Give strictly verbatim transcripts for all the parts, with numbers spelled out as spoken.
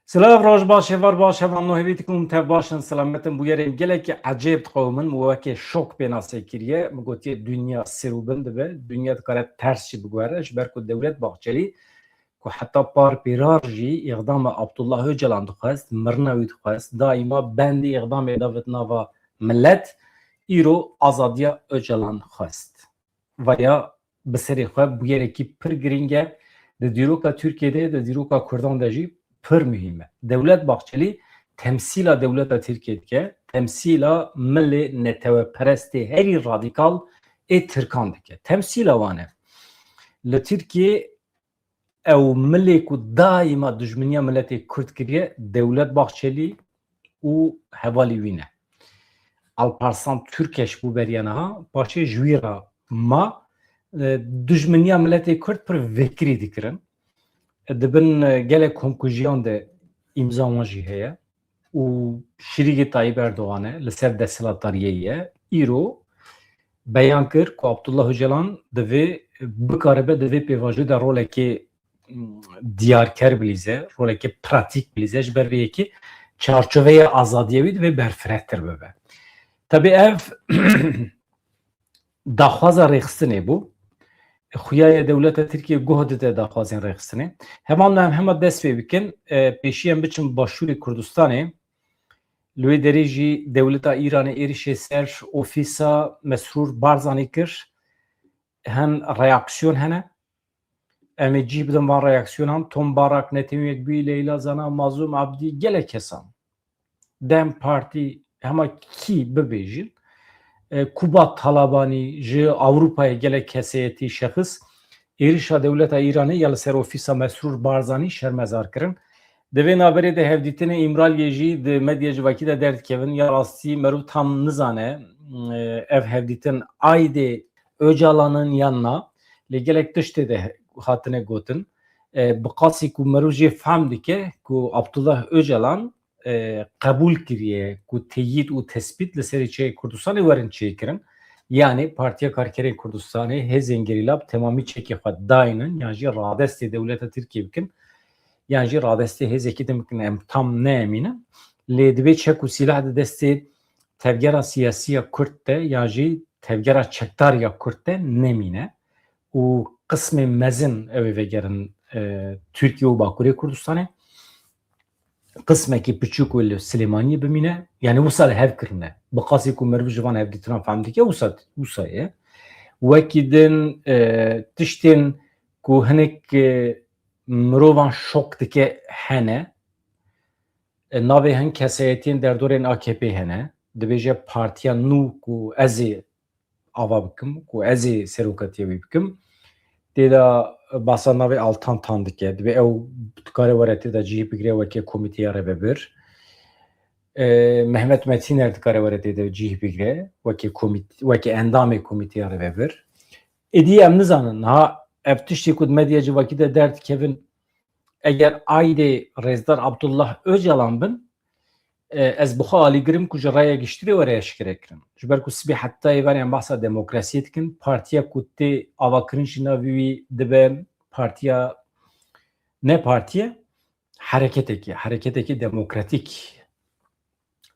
Silav, roj baş, heval baş, heval no hevî dikim, tev baş in, selamet in. Bûyerên gelekî ecêb diqewimin, min wekê şok pênasê kiriye. Min gotiye, dinya sêr û bin dibe, dinya dikare ters jî biguhere, ji ber ku Dewlet Bahçelî, ku heta par pêrar jî îqdama Abdullah Ocalan dixwest, mirina wî dixwest, daîma bendî îqdamê davêt nava milet, îro azadiya Ocalan xwest. Vaya bi serê xwe bûyerekî pir girîng e. Di dîroka Tirkiyê de, di dîroka Kurdan de jî pir muhîm e. Dewlet Bahçelî temsîla dewleta Tirkiyê dike, temsîla milê neteweperestê herî radîkal ê Tirkan dike. Temsîla wan e. Li Tirkiyê ew milê ku daîma dijminiya miletê Kurd kiriye, Dewlet Bahçelî û hevalî wî ne. Alparslan Türkeş bû beriya niha, paşê ji wî re ma, e, dijminiya miletê Kurd pir vekirî dikirin. E, di bin, e, gelek komkujiyan de îmza wan jî heye û şirîgê Tayyip Erdogan e, li ser desthilatdariyê ye. Îro beyan kir ku Abdullah Ocalan divê bikaribe di vê pêvajoyê de rolekê, mm, diyarker bilîze, rolekê pratîk bilîze, ji ber vê yekê çarçoveya azadiya wî divê berfirehtir bibe. Tabi ev daxwaza rêxistinê bû. Xuya ye dewleta Tirkiye guh dide daxwazên rêxistinê. Heman em hema dest pê bikin, e, pêşî em biçin Başûrê Kurdistanê. Li wê derê jî dewleta Îranê êrişê ser ofîsa Mesrûr Barzanî kir. Hen reaksiyon hene. Em ê cî bidin van reaksiyonan. Tom Barak, Netew Yekbûyî, Leyla Zana, Mazlûm Abdî, gelek kesan. DEM Partî, hema kî bibêjin. E, Kubat Talabanî, ji Ewropayê gelek kesayetî, şexis êrişa dewleta Îranê ya li ser ofîsa Mesrûr Barzanî şermezar kirin. Di vê navberê de hevdîtinê Îmraliyê jî di medya civakî de derdikevin. Ya rastî meriv tam nizane, e, ev hevdîtin aîdê Ocalan in yan na. Lê gelek tiştê de hatine gotin. E, bi qasî ku meriv jê fehm dike ku Abdullah Ocalan, e, qebûl kiriye ku teyîd û tespît li serê çiyayê Kurdistanê werin çêkirin. Yanî Partiya Karkerên Kurdistanê, hêzên gerîla bi temamî çekê xwe daynin, yan jî radestê dewleta Tirkiyê bikin, yan jî radestê hêzekî din bikin, em tam ne emîn in. Lê divê çek û sîlah di destê tevgera siyasî ya Kurd de, yan jî tevgera çekdar ya Kurd de nemîne. Û qismê mezin ew ê vegerin, e, Tirkiye û Bakurê Kurdistanê. Qismekî piçûk wê li Silêmaniyê bimîne. Yanî wisa li hev kirine. Bi qasî ku meriv ji van hevdîtinan fehm dike, wisa, wisa ye. Wekî din, e, tiştên ku hinek, e, mirovan şok dike hene. E, navê hin kesayetiyên derdorên A K P hene. Dibêje partiya nû ku ez ê ava bikim, ku ez ê serokatiya wî bikim. Tê de bahsa navê Altan Tan dike. Dibê ew dikare were tê de cih bigire weke komîteya rêvebir. E, Mehmet Metîner dikare were tê de cih bigire weke komît-, weke endamê komîteya rêvebir. Êdî em nizanin. Niha ev tiştê ku di medya civakî de derdikevin, eger aîdê rêzdar Abdullah Ocalan bin, e, ez bi xwe alîgir im ku ji raya giştî re were eşkere kirin. Ji ber ku sibê heta êvarê em behsa demokrasiyê dikin, partiya ku tê avakirin jî navê wî dibe partiya, ne partiye, hereketekî, hereketekî demokratîk,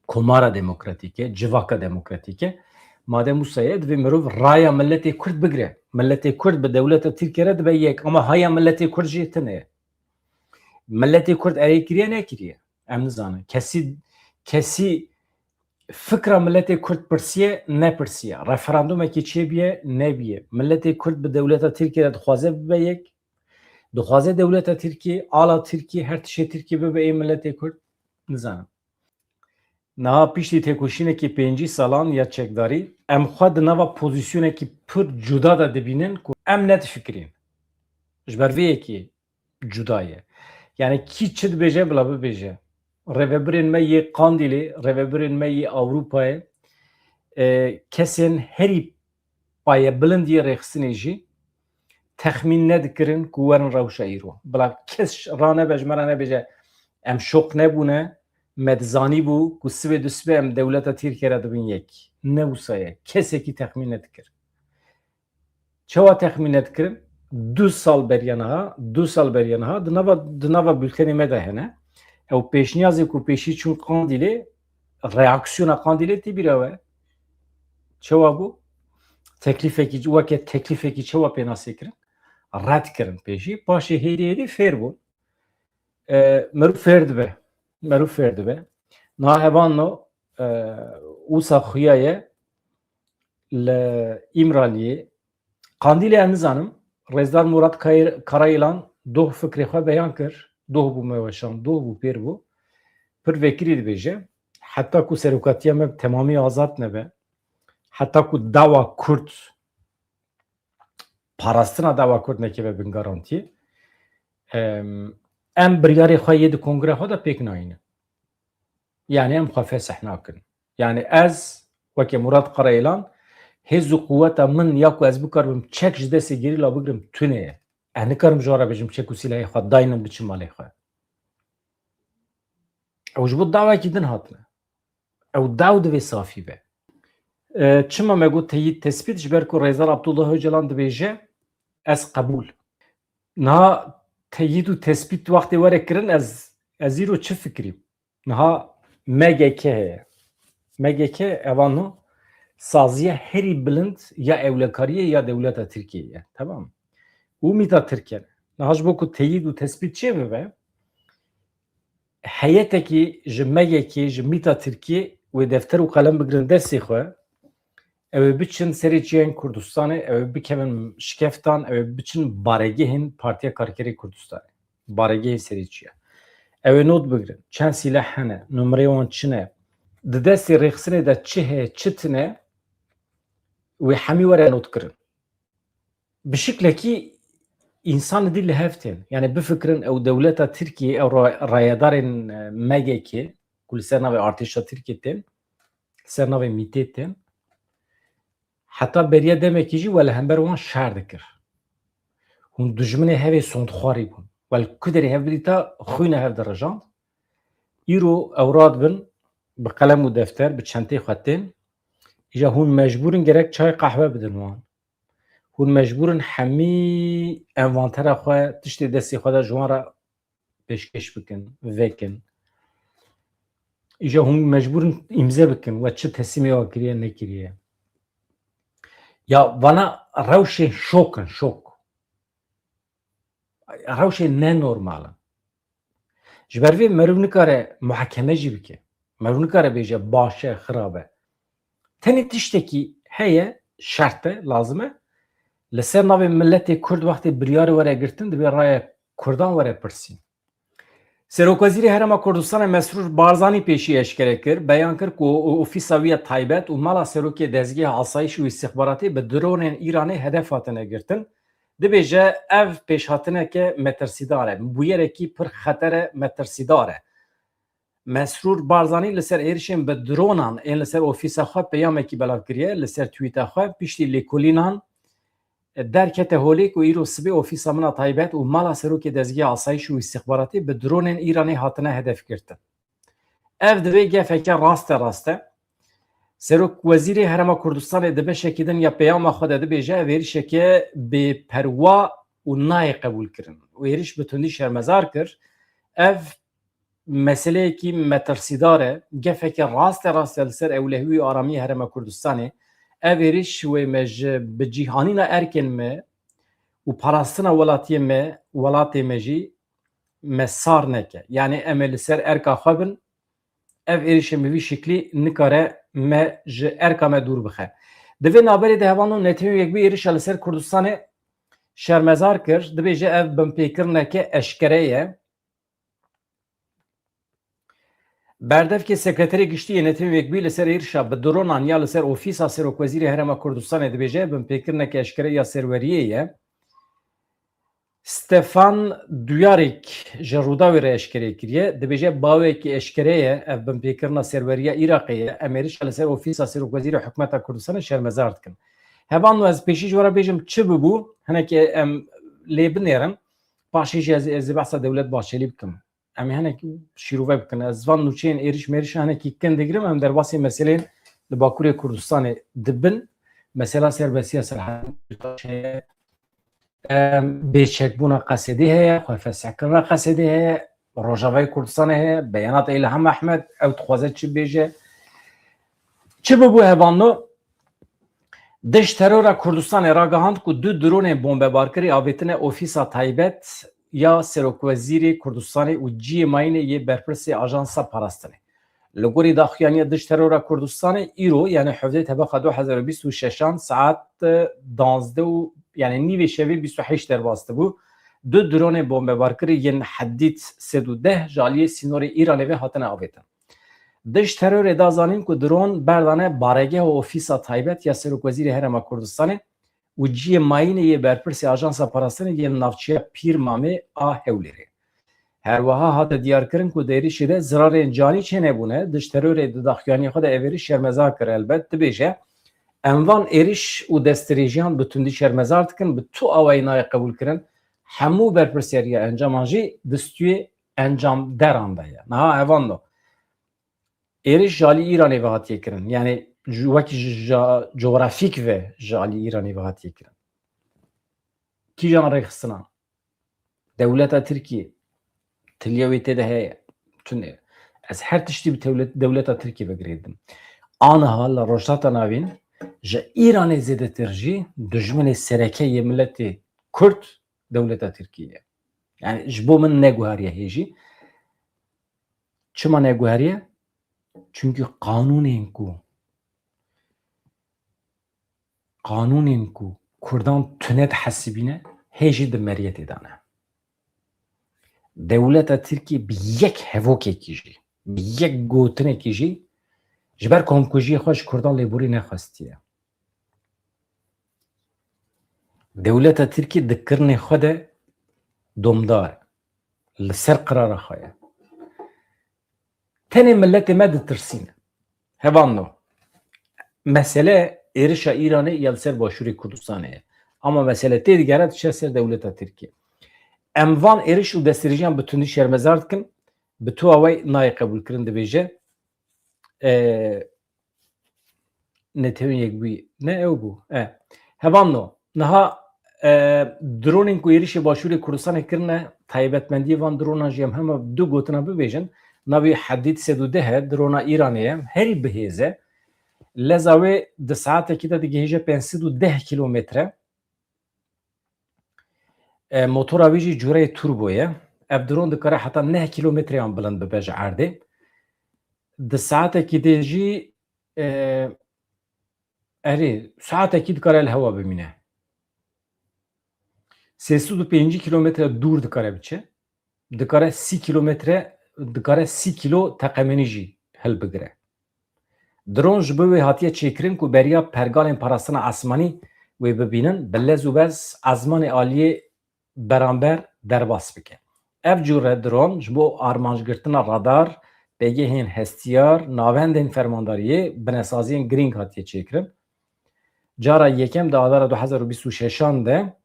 komara demokratîk e, civaka demokratîk e. Madem wisa ye, divê mirov raya miletê Kurd bigire. Miletê Kurd bi dewleta Tirkiye re dibe yek, ama haya miletê Kurd jî tune ye. Miletê Kurd erê kiriye, nekiriye. Em nizanin. Kesî, kesî fikra miletê Kurd pirsiye, nepirsiye. Referandumekî çêbiye, nebiye. Miletê Kurd bi dewleta Tirkiye re dixwaze bibe yek. Dixwaze dewleta Tirkiye, ala Tirkiye, her tişê Tirkiye bibe ê miletê Kurd. Nizanim. Niha piştî têkoşînekî pêncî salan ya çekdarî, em xwe di nava pozîsyonekî pir cuda de dibînin ku em nedifikirîn. Ji ber vê yekê cuda ye. Yani kî çi dibêje, bila bibêje. Rêvebirên me yê Qandîlê, rêvebirên me yê Ewropayê, e, kesên herî payebilind yê rêxistinê jî texmîn nedikirin ku werin rewşa îro. Bila kes ranebe ji me re nebêje, em şok nebûne, me dizanîbû ku sibê dusibê em dewleta Tirkiye re dibin yek. Ne wisa ye. Kesekî texmîn nedikir. Çawa texmîn nedikirin? Du sal beriya niha, du sal beriya niha di nava, di nava bultenê me de hene. Ew pêşniyazê ku pêşî çûn Qandîlê, reaksiyona Qandîlê tê bîra we? Çawa bû? Teklîfekî, weke teklîfekî çawa pênasê kirin? Red kirin pêşî. Paşê hêdî hêdî fêr bûn. E, meriv fêr dibe. Meriv fêr dibe. Niha hevalno, e, wisa xuya ye li Îmraliyê. Qandîlê ez nizanim. Rêzdar Murat Kayır-, Karayilan doh fikrê xwe beyan kir. Doh bû me weşan, doh bû, pêr bû. Pir vekirî dibêje. Heta ku serokatiya me bi temamî azad nebe, heta ku dawa Kurd, parastina dawa Kurd nekeve bin garantî, em, em biryarê xwe yê di kongre xwe de pêk nayînin. Yani em xwe fesih nakin. Yani ez weke Murat Karayilan, hêz û quweta min ya ku ez bikaribim çek ji destê gerîla bigrim tune ye. Ez nikarim ji wan re bêjim çek û sîlehê xwe daynin biçin malê xwe. Ew ji bo dawekî din hatine. Ew daw divê safî be. E, çima me got teyîd tespît? Ji ber ku Rêzdar Abdullah Ocalan dibêje, ez qebûl. Niha teyîd û tespît wextê were kirin, ez, ez îro çi fikirîm? Niha M G K heye. M G K evano saziya herî bilind ya ewlekariyê ya dewleta Tirkiyeyê ye. Tamam mı? Û mîta Tirkiye ne. Niha ji bo ku teyîd û tespît çê bibe, heyetekî ji M G K, ji mîta Tirkiyê wê defter û qelem bigrin destê xwe, ew ê biçin serê çiyên Kurdistanê, ew ê bikevin şikeftan, ew ê biçin baregehên Partiya Karkerê Kurdistanê. Baregehê serê çiya. Ew ê not bigrin. Çend sîleh hene, numreyê wan çi ne, di destê rêxistinê de çi heye, çi tine, wê hemî were not kirin. Bi şiklekî însan dî li hev tên. Yani bifikirin ew dewleta Tirkiyê, ew ra-, rayedarên, e, M G K ku li ser navê artêşa Tirkiyê tên, li ser navê mîtê tên, heta beriya demekî jî we li hember wan şer dikir. Hûn dijminê hevê sondxwarî bûn. We li ku derê hev bidîta xwîne hev dirijand. Îro ew radibin bi qelem û defter, bi çentê xwe tên. Îja hûn mecbûr in gerek çay qehwe bidin wan. Hûn mecbûr in hemî envantera xwe, tiştê destê xwe de ji wan re pêşkêş bikin, vekin. Îja hûn mecbûr in îmze bikin, we çi teslîmê we kiriye, nekiriye. Ya vana rewşên şok in, şok. Rewşên nenormal in. Ji ber vê meriv nikare muhakeme jî bike. Meriv nikare bêje baş e, xirab e. Tenê tiştekî heye, şert e, lazim e. Li ser navê miletê Kurd wextê biryar were girtin, divê raya Kurdan were pirsîn. Serokwezîrê Herêma Kurdistanê Mesrûr Barzanî pêşî eşkere kir, beyan kir ku o-, ofîsa wî ya taybet û mala serokê Dezgehê Asayîş û Îstixbaratê bi dronên Îranê hedef hatine girtin. Dibêje, ev pêşhatineke metirsîdar e, bûyerekî pir xeter e, metirsîdar e. Mesrûr Barzanî li ser êrişên bi dronan ên li ser ofîsa xwe peyamekî belav kiriye, li ser twîta xwe piştî lêkolînan derkete holê ku îro sibê ofîsa min a taybet û mala serokê Dezgeha Asayîş û Îstixbaratê bi dronên Îranê hatine hedefgirtin. Ev divê gefeke raste rast e. Serokwezîrê Herêma Kurdistanê di beşekî din ya peyama xwe de dibêje, ev êrişeke bêperwa û nayê qebûlkirin. Û êriş bi tundî şermezar kir. Ev meseleyekî metirsîdar e, gefeke raste raste li ser ewlehî û aramiyê Herêma Kurdistanê. Ev êriş wê me ji bicîhanîna erkên me û parastina welatiyê me, welatê me jî me sar neke. Yanî em ê li ser erka xwe bin, ev êrişê bi vî şiklî nikare me ji erka me dûr bixe. Di vê navberê de hevalno Netewên Yekbûyî êrişa li ser Kurdistanê şermezar kir, dibêje ev binpêkirineke eşkere ye. Berdevkê Sekreterê Giştî yê Netewên Yekbûyî li ser êrişa bi dronan ya li ser ofîsa Serokwezîrê Herêma Kurdistanê dibêje, binpêkirineke eşkere ya serweriyê ye. Stefan Dujarric ji Rûdawê re eşkere kiriye. Dibêje, bawekî eşkere ye, ev binpêkirina serweriya Iraqê ye. Em êrişa li ser ofîsa Serokwezîrê Hikûmeta Kurdistanê şermezar dikin. Hevalno ez pêşî ji we re bêjim çi bibû, hinekî em lê binêrin. Paşê jî ez, ez ê behsa Dewlet Bahçelî bikim. Em ê hinek şîrove bikin. Ez van nûçeyên êriş mêriş hinekî kin digirim, em derbasî meseleyên li Bakurê Kurdistanê dibin. Mesela serbestiya serhedê heye, em, bêçekbûna Qesedê heye, xwefesihkirina Qesedê heye. Rojavayê Kurdistanê heye, beyanata Îlham Ehmed, ew dixwaze çi bêje? Çi bibû hevalno? Dij terora Kurdistanê ragihand ku du dronên bombebarkirî avêtine ofîsa taybet ya Serokwezîrê Kurdistanê û ciyê mayînê yê berpirsê Ajansa Parastinê. Li gorî daxuyaniya dij terora Kurdistanê, îro, yanî hevdeh tebexa du hezar û bîst û şeşan saet danzdeh û, yanî nîvê şevê bîst û heşt derbas dibû, du dronên bombebarkirî yên Hedîd sed û deh ji aliyê sînorê Îranê ve hatine avêtin. Dij terorê da zanîn ku dron berdane baregeha ofîsa taybet ya Serokwezîrê Herêma Kurdistanê û ciyê mayînê yê berpirsê Ajansa Parastinê yên navçeya Pîrmamê a Hewlêrê. Her wiha hate diyarkirin ku di êrişê de zirarên canî çênebûne, dij terorê di daxuyaniya xwe de ev êriş şermezar kir. Elbet dibêje, em van êriş û destdirêjiyan bi tundî şermezar dikin, bi tu awayî nayê qebûlkirin, hemû berpirsyariya encaman jî di stûyê encamderan de ye. Niha hevalno, êriş ji alî Îranê ve hatiye kirin. Yanî ji, wekî ji, ji cografîk ve ji alî Îranê ve hatiye kirin. Kîjan rêxistina? Dewleta Tirkiyê tiliya wê tê de heye. Tune. Ez her tiştî bi dewlet, dewleta Tirkiyê ve girêdim. Aniha li Rojhilata Navîn ji Îranê zêdetir jî dijminê sereke yê miletê Kurd dewleta Tirkiyê ye. Yani ji bo min neguheriye hê jî. Çima neguheriye? Çünkü qanûnên ku, qanûnên ku Kurdan tune dihesibîne, hê jî di meriyetê de ne. Dewleta Tirkiyê bi yek hevokekî jî, bi yek gotinekî jî ji ber komkujiyê xwe ji Kurdan lêborî nexwestiye. Dewleta Tirkiyê di kirinê xwe de domdar e. Li ser qirara xwe ye. Tenê miletê me ditirsîne. Hevalno. Mesele êrişa Îranê ya li ser Başûrê Kurdistanê ye. Ama mesele tê digere diçe ser dewleta Tirkiyê. Em van êriş û destdirêjiyan bi tundî şermezar dikin, bi tu awayî nayê qebûlkirin, dibêje, e, Netewên Yekbûyî. Ne ew bû. E. Hevalno. Niha, e, dronên ku êrişê Başûrê Kurdistanê kirine, taybetmendiyê van dronan jî em hema du gotina bibêjin. Navê Hedîd sed û deh e, drona Îranê ye. Herî bihêz e. Leza wê di saetekî de digihêje pênc sed û deh kîlometre. E, motora wî jî cûreyê turbo ye. Ev dron dikare heta neh kîlometreyan bilind bibe ji erdê. Di saetekî de jî, e, erê, saetekî dikare li hewa bimîne. Sê sed û pêncî kîlometre dûr dikare biçe. Dikare sî kîlometre, dikare sî kîlo teqemenî jî hilbigire. Dron ji bo wê hatiye çêkirin ku beriya pergalên parastina esmanî wê bibînin, bi lez û bez ezmanê aliyê beramber derbas bike. Ev cûre dron ji bo armancgirtina radar, pêgehên hestiyar, navendên fermandariyê, binesaziyên girîng hatiye çêkirin. Cara yekem di Adara du hezar û bîst û şeşan de,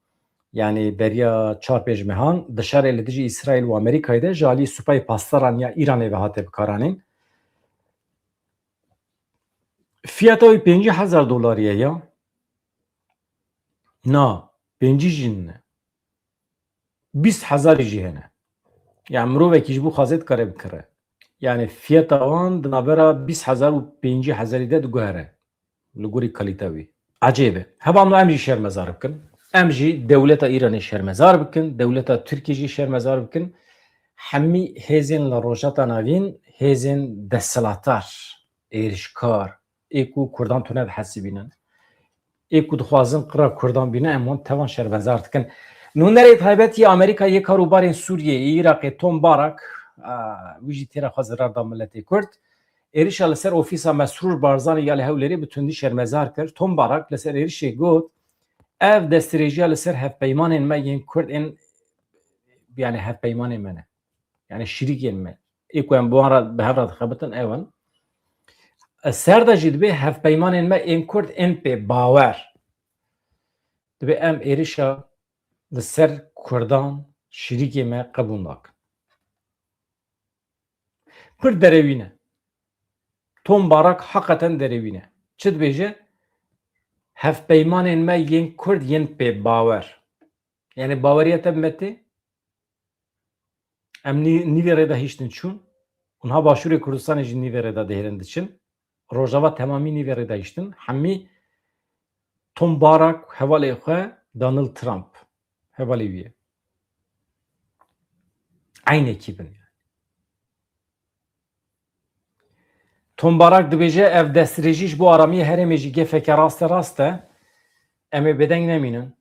yanî beriya çar pênc mehan, di şerê li dijî Îsraîl û Amerîkayê de ji alî Supayê Pasdaran ya Îranê ve hate bikaranîn. Fiyata wî pêncî hezar dolarî ye ya. Na, pêncî jî nîne. Bîst hezarî jî hene. Yani mirovekî ji bo xwezê dikare bikire. Yani fiyata wan di navbera bîst hezar û pêncî hezarî de diguhere. Li gorî kalîte wî. Ecêb e. Hevalno, em jî şermezar bikin. Em jî dewleta Îranê şermezar bikin. Dewleta Tirkiyê jî şermezar bikin. Hemî hêzên li Rojhilata Navîn, hêzên desthilatdar, êrişkar, ê ku Kurdan tune dihesibînin, ê ku dixwazin qira Kurdan bîne, em wan tevan şermezar dikin. Nûnerê taybet yê Amerîka yê karûbarên Sûriyê, yê Iraqê, Tom Barak, a, wî jî têra xwe zirar da miletê Kurd. Êrişa li ser ofîsa Mesrûr Barzanî ya li Hewlêrê bi tundî şermezar kir. Tom Barak li ser êrişê got, ev destdirêjiya li ser hevpeymanên me yên Kurd ên, yani hevpeymanên me ne. Yani şirîkên me. Ê ku em bi wan re, bi hev re dixebitin, ew in. Ser de jî dibê hevpeymanên me ên Kurd ên pê bawer. Dibê em êrişa li ser Kurdan, şirîkê me qebûl nakin. Pir derewîn e. Tom Barak heqeten derewîn e. Çi dibêje? Hevpeymanên me yên Kurd yên pê bawer. Yani baweriya te bi me tê? Em nî-, nîvê rê de hiştin çûn. Û niha Başûrê Kurdistanê jî nîvê rê de dihêrin diçin. Rojava temamî nîvê rê de hiştin. Hemî Tom Barak hevalê xwe Donald Trump hevalê wî ye. Eynekî bin yani. Tom Barak dibêje, ev destdirêjî ji bo aramiyê herêmê jî gefeke raste rast e. Em ê bêdeng nemînin.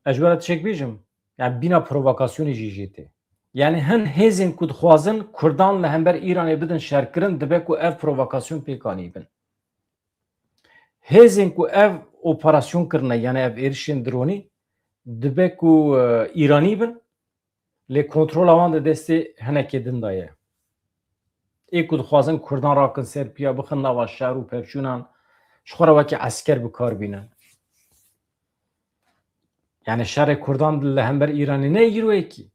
Ez ji we re tiştek bêjim. Yani bîna provokasyonê jî jê tê. Yani hin hêzên ku dixwazin Kurdan li hember Îranê bidin şerkirin, dibe ku ev provokasyon pêk anîbin. Hêzên ku ev operasyon kirine, yani ev êrişên dronî, dibe ku, e, Îranî bin, lê kontrola wan di destê hinekê din de ye. Ê ku dixwazin Kurdan rakin ser piya, bixin nava şer û pevçûnan, ji xwe re wekî esker bi kar bînin. Yani şerê Kurdan li hember Îranê ne îro yekî.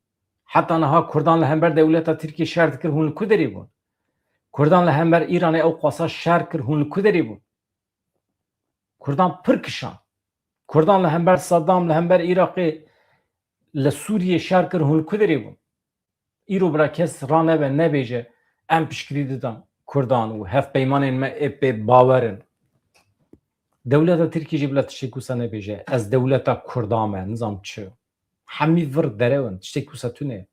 Heta niha Kurdan li hember dewleta Tirkiyê şer dikir, hûn li ku derê bûn? Kurdan li hember Îranê ew qasa şer kir, hûn li ku derê bûn? Kurdan pir kişand. Kurdan li hember Saddam, li hember Iraqê, li Sûriyê şer kir, hûn li ku derê bûn? Îro bira kes ranebe, nebêje, em piştgirî didan Kurdan û hevpeymanên me ê pê bawer in. Dewleta Tirkiyê jî bila tiştê kusa nebêje, ez dewleta Kurda me, nizam çi. Hemî vir derew in, tiştê kusa tune.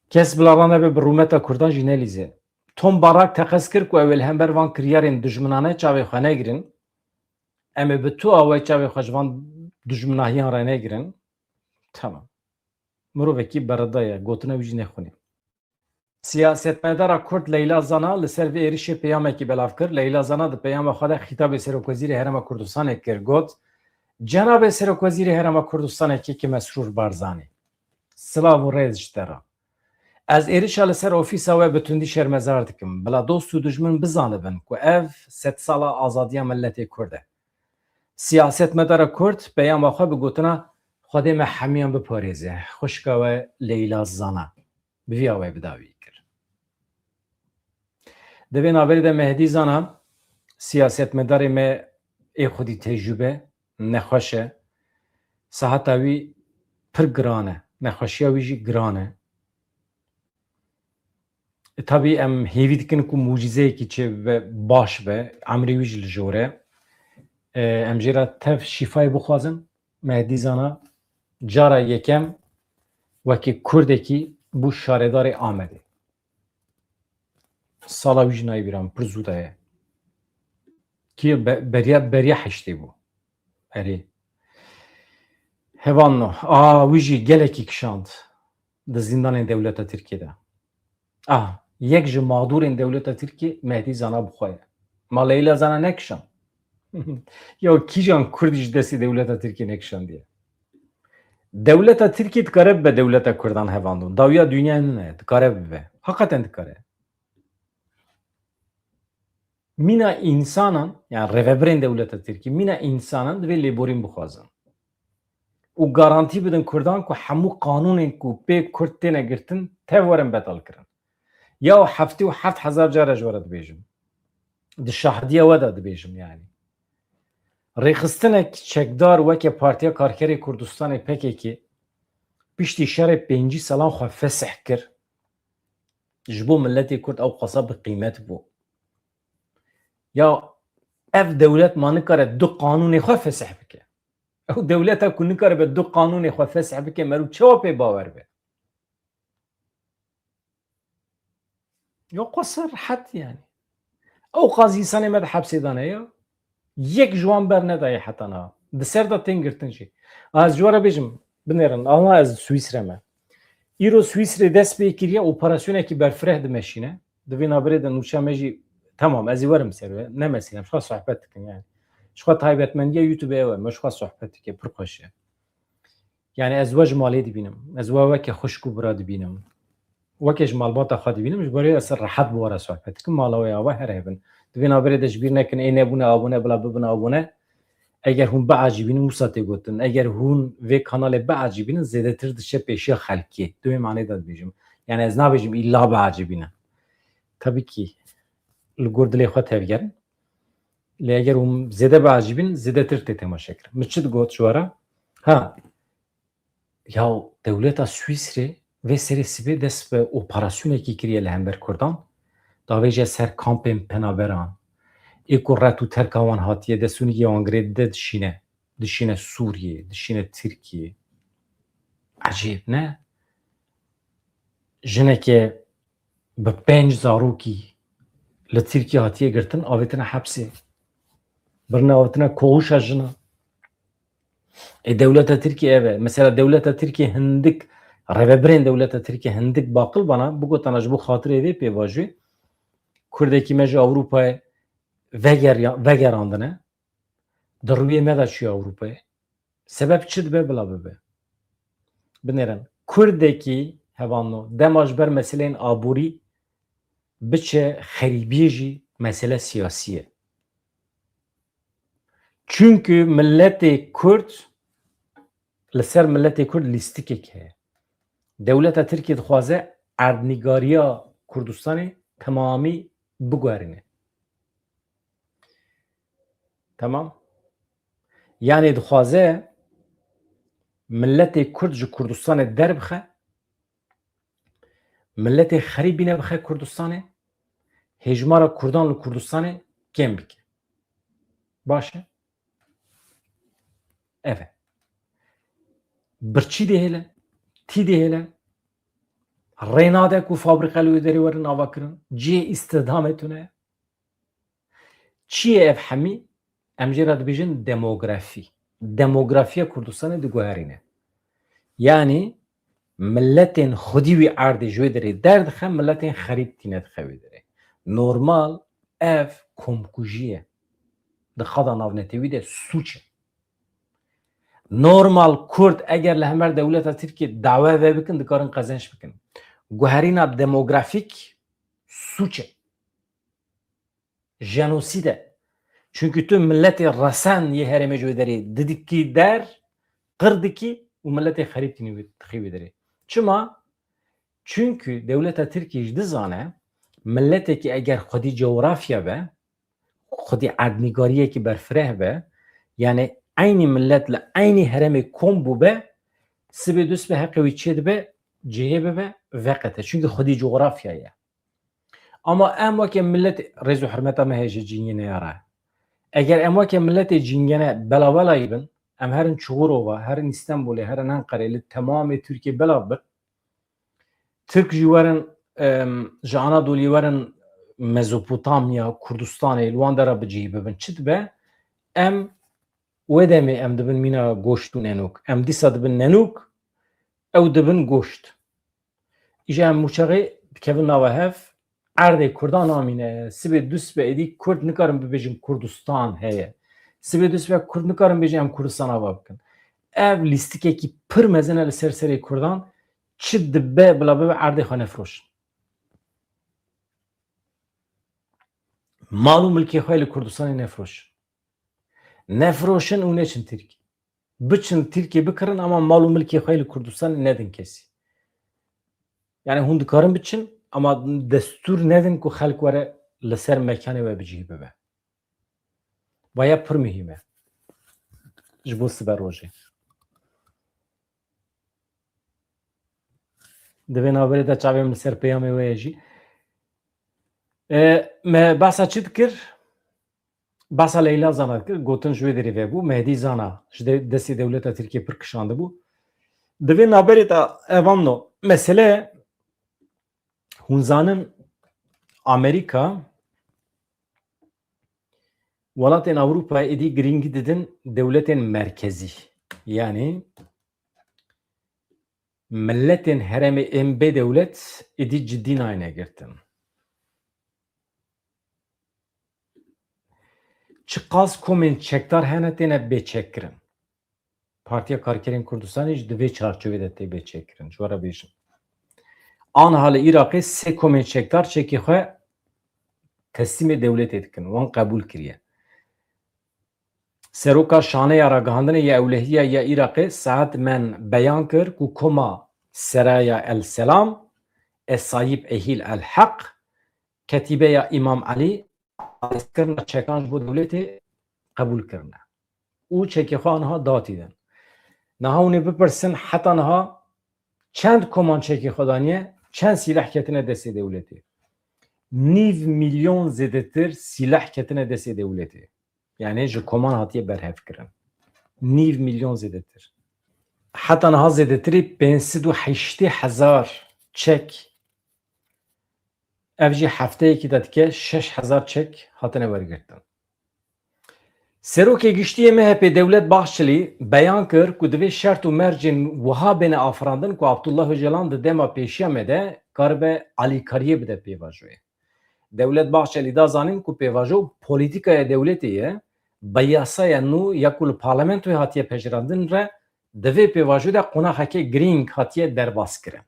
Kes bila ranebe bi rûmeta Kurdan jî nelîze. Tom Barak teqez kir ku ew ê li hember van kiryarên dijminane çavê xwe negirin. Em ê bi tu awayî çavê xwe ji van dijminahiyan re negirin. Tamam. Mirovekî berida ye, gotina wî jî nexwinî. Siyasetmedara Kurd Leyla Zana li ser vê êrişê peyamekî belav kir. Leyla Zana di peyama xwe de xîtabê Serokwezîrê Herêma Kurdistanê kir, got, Cenabê Serokwezîrê Herêma Kurdistanê Kekê Mesrûr Barzanî, silav û rêz ji te re. Ez êrişa li ser ofîsa we bi tundî şermezar dikim. Bila dost û dijmin bizanibin ku ev sedsala azadiya miletê Kurd e. Siyasetmedara Kurd peyama xwe bi gotina Xwedê me hemiyan biparêze, xwişka we Leyla Zana, bi vî awayî bi dawî kir. Di vê navberê de Mehdî Zana, siyasetmedarê me ê xwedî tecrûbe, nexweş e. Siheta wî pir giran e. Nexweşiya wî jî giran e. E, tabî em hêvî dikin ku mucîzeyekî çêbibe, baş be, emrê wî jî li jor e. E, em jê re tev şîfayê bixwazin. Mehdî Zana cara yekem wekî Kurdekî bû şaredarê Amedê. Sala wî jî nayê bîra min, pir zû de ye. Kî be-, beriya, beriya heştê bû. Erê. Hevalno, a wî jî gelekî kişand di zîndanên dewleta Tirkiyê de. A, yek ji mağdûrên dewleta Tirkiyê Mehdî Zana bi xwe ye. Ma Leyla Zana nekişand? Ya kîjan Kurdî ji destê dewleta Tirkiyê nekişandiye? Dewleta Tirkiyê dikare bibe dewleta Kurdan, hevalno. Dawiya dinyayê nine, dikare bibe. Heqeten dikare. Mîna însanan, yani rêvebirên dewleta Tirkî, mîna însanan divê lêborîn bixwazin. Û garantî bidin Kurdan ku hemû qanûnên ku pê Kurd têne girtin, tev werin betal kirin. Ya heftê û heft hezar car ez ji we re dibêjim. Di şahdiya we de dibêjim yani. Rêxistinek çekdar weke Partiya Karkerê Kurdistanê, P K K, piştî şerê pêncî salan xwe fesih kir. Ji bo miletê Kurd ew qasa bi qîmet bû. Ya ev dewlet ma nikare du qanûnê xwe fesih bike? Ew dewleta ku nikaribe du qanûnê xwe fesih bike, meriv çawa pê bawer be? Ya qasa rehet yani. Ew qas însanê me di hepsê de ne ya. Yek ji wan bernedayê heta niha. Di ser de tên girtin jî. Ez ji we re bêjim, binêrin, ana ez Swîsre me. Îro Swîsrê dest pê kiriye, operasyonekî berfireh dimeşîne. Di vê navberê de nûça me jî, temam, ez ê werim ser we. Ne mesîlem, ji xwe sohbet dikin yani. Ji xwe taybetmendiya YouTube ew e, me ji xwe sohbet dike, pir xweş e. Yani ez we ji malê dibînim. Ez we weke xwişk û bira dibînim. Weke ji malbata xwe dibînim. Ji bo vê ez rehet bi we re sohbet dikim. Mala we ya we her hebin. Di vê navberê de ji bîr nekin, ê nebûne abone, bila bibin abone. Eger hûn biecibînin, wisa tê gotin. Eger hûn vê kanalê biecibînin, zêdetir diçe pêşiya xelkê. Di wê manê de dibêjim. Yani ez nabêjim îlla biecibînin. Tabii ki li gor dilê xwe tevgerin. Lê eger hûn zêde biecibîn, zêdetir tê temaşe kirin. Min çi digot ji we re? Ha, ya Dewleta Swîsrê vê serê sibê dest bi operasyonekî kiriye li hember Kurdan, davêje ser kampên penaberan, ê ku ret û terka wan hatiye, destûnî wan girê dide dişîne, dişîne Sûriyê, dişîne Tirkiyê. Ecêb ne? Jineke bi pênc zarokî li Tirkiye hatiye girtin, avêtine hepsê. Birine avêtine koğuşa jina. Ê dewleta Tirkiye ev e. Mesela dewleta Tirkiye hindik, rêvebirên dewleta Tirkiye hindik baqil bana, bigotana ji bo xatirê vê pêvajoyê, Kurdekî me ji Ewropayê veger-, vegerandine, di rûyê me de çûye Ewropayê. Sebeb çi dibe bila bibe? Binêrin, Kurdekî hevalno dema ji ber meseleyên aborî biçe xerîbiyê jî mesele siyasî ye. Çunku miletê Kurd, li ser miletê Kurd lîstikek heye. Dewleta Tirkiyê dixwaze erdnîgariya Kurdistanê temamî biguherîne. Tamam. Yanê dixwaze miletê Kurd ji Kurdistanê derbixe, miletê xerîbî nebixe Kurdistanê, hêjmara Kurdan li Kurdistanê kêm bike. Baş e? Ev e. Birçî dihêle, tî dihêle, rê nade ku fabrîka li wê derê werin avakirin, cihê îstihdamê tune. Çi ye ev hemî? Em jê re dibêjin demografî. Demografiya Kurdistanê diguherîne. Yanî miletên xwedî wî erdê ji wê derê derdixe, miletên xerîb tîne dixe wê derê. Normal ev komkujî ye. Di qada navnetewî de sûc e. Normal Kurd eger li hemer dewleta Tirkiyê dawe vebikin, dikarin qezenç bikin. Guherîna demografîk sûc e. Jenosîd e. Çunku tu miletê resen yê herêmê ji wê derê didikî der, qir dikî û miletê xerîb tînî wê, dixî wê derê. Çima? Çunku dewleta Tirkiyê jî dizane, miletekî eger xwedî cografya be, xwedî erdnîgariyekî berfireh be, yanî eynî milet li eynî herêmê kom bûbe, sibê dust be heqê wî çêdibe, cihê bibe, veqete. Çunku xwedî cografya ye. Ama em weke milet, rêz û hurmeta me heye ji cîngîneya re. Eger em weke miletê cîngene belabelayî bin, em herin Çukurova, herin Îstenbulê, herin Enqerê, li temamê Tirkiyê belav bin, Tirk jî werin, em, ji Anadolî werin Mezopotamya, Kurdistanê, li wan dera bi cihî bibin. Çi dibe? Em wê demê em dibin mîna goşt û nenûk. Em dîsa dibin nenûk, ew dibin goşt. Îja em mûçexê dikevin nava hev, erdê Kurdan namîne, sibê dust be êdî Kurd nikarin bibêjin Kurdistan heye. Sibê dust be Kurd nikarin bêjin em Kurdistan ava bikin. Ev lîstikekî pir mezin e li ser serê Kurdan, çi dibe bila bibe erdê xwe nefiroşin. Mal û milkê xwe li Kurdistanê nefiroşin. Nefiroşin û neçin Tirkî. Biçin Tirkiyê bikirin ama mal û milkê xwe li Kurdistanê nedin kesî. Yani hûn dikarin biçin ama destûr nedin ku xelk were li ser mekanê we bi cihî bibe. Vaya pir muhîm e. Ji bo sibe rojê. Di vê navberê de çavê min li ser peyamê we ye jî. E, me behsa çi dikir? Behsa Leyla Zana dikir. Gotin ji wê derê vebû. Mehdî Zana ji de-, destê dewleta Tirkiyê pir kişandibû. Di vê navberê de ev amno. Mesele, hûn zanin Amerîka welatên Ewropayê êdî girîngî didin dewletên merkezî. Yanî miletên herêmê ên bê dewlet êdî cidî nayêne girtin. Çiqas komên çekdar hene têne bêçekkirin. Partiya Karkerên Kurdistanê jî di vê çarçovê de tê bêçekkirin. Ji we re bêjim. Anha li Iraqê sê komên çekdar çekê xwe teslîmê dewletê dikin. Wan qebûl kiriye. Seroka Şaneya Ragihandinê ya Ewlehiya ya Iraqê Saet Men beyan kir ku koma Seraya El Selam, Esayîb Ehîl El Heq, Ketîbeya Îmam Elî, arêzkirina çekan ji bo dewletê qebûl kirine û çekê xwe aniha datî din. Niha hûn ê bipirsin, heta niha Çend koman çekê xwe daniye, çend sîleh ketine destê dewletê? Nîv milyon zêdetir sîleh ketine destê dewletê. Yani ji koman hatiye berhevkirin. Nîv milyon zêdetir. Heta niha zêdetirî pênc sed û heştê hezar çek, ev jî hefteyekî de dike şeş hezar çek hatine wergirtin. Serokê Giştî yê M H P Dewlet Bahçelî beyan kir ku divê şert û mercên wiha bêne afirandin ku Abdullah Ocalan di dema pêşiya me de karibe alîkariyê bide pêvajoyê. Dewlet Bahçelî da zanîn ku pêvajo polîtîkaya dewletê ye, bi yasaya nû ya ku li parlamentoyê hatiye pejirandin re di vê pêvajoyê de qonaxeke girîng hatiye derbaskirin.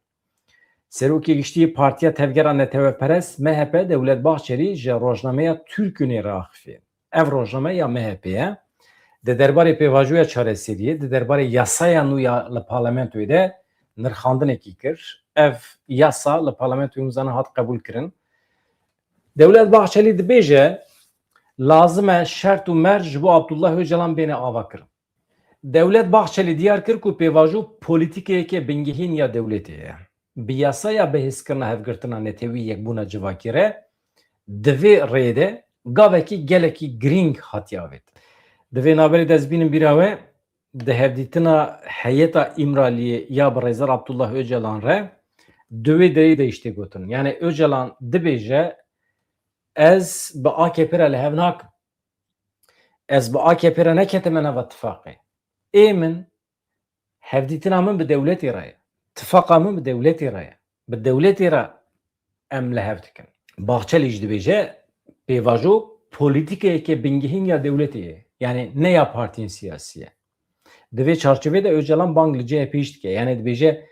Serokê Giştî yê Partiya Tevgera Neteweperest M H P Dewlet Bahçelî ji rojnameya Türkünê re axifiye. Ev rojname ya M H P ye. Di derbarê pêvajoya çareseriyê, di derbarê yasaya nû ya li parlamentoyê de nirxandinekî kir. Ev yasa li parlamentoyê hûn zanin hat qebûlkirin. Dewlet Bahçelî dibêje, lazim e şert û merc ji bo Abdullah Ocalan bêne avakirin. Dewlet Bahçelî diyar kir ku pêvajo polîtîkeyeke bingehîn ya dewletê ye. Bi yasaya bihêzkirina hevgirtina netewî yekbûna civakî re di vê rêyê de gavekî gelekî girîng hatiye avêt. Di vê navberê de ez bînim bîra we, di hevdîtina heyeta Îmraliyê ya birêzdar Abdullah Ocalan re di wê derê de îştê gotin. Yani Ocalan dibêje, ez bi A K P re li hev nakim. Ez bi A K P re neketime nava tifaqê. Ê min, hevdîtina min bi dewletê re ye. Tifaqa min bi dewletê re ye. Bi dewletê re em li hev dikin. Bahçelî jî dibêje, pêvajo polîtîkeyeke bingehîn ya dewletê ye. Yani ne ya partiyên siyasî ye. Di vê çarçovê de Ocalan bang li C H P jî dike. Yani dibêje,